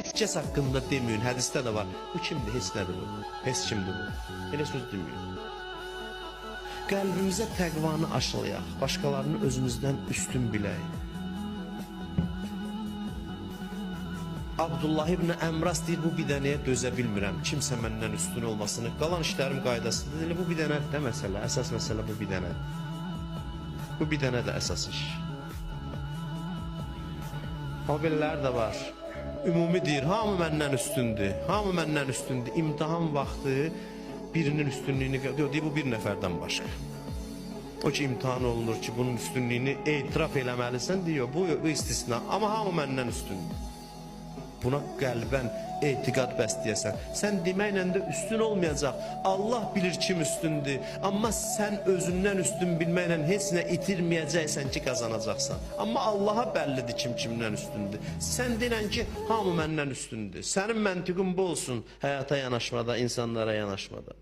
Heç kəs haqqında deməyin, hədisdə də var. Bu kimdir, heç nədir bu? Heç kimdir bu? Elə söz deməyin. Qəlbimizə təqvanı aşılayaq, başqalarını özümüzdən üstün bilək. Abdullah ibn Əmras deyir, bu bir dənəyə dözə bilmirəm. Kimsə məndən üstün olmasını, qalan işlərim qaydasındadır. Elə bu bir dənə də məsələ, əsas məsələ bu bir dənə. Bu bir dənə də əsas iş. O belələr də var. Ümumi deyir, hamı məndən üstündür, hamı məndən üstündür. İmtahan vaxtı birinin üstünlüyünü, deyir, bu bir nəfərdən başqa. O ki, imtahan olunur ki, bunun üstünlüyünü etiraf eləməlisən, deyir, bu istisna. Amma hamı məndən üstündür. Buna qəlbən etiqad bəsləyəsən. Sən deməklə də üstün olmayacaq. Allah bilir kim üstündür. Amma sən özündən üstün bilməklə heç nə itirməyəcəksən ki, qazanacaqsan. Amma Allaha bəllidir kim kimdən üstündür. Sən denən ki, hamı məndən üstündür. Sənin məntiqin bu olsun həyata yanaşmada, insanlara yanaşmada.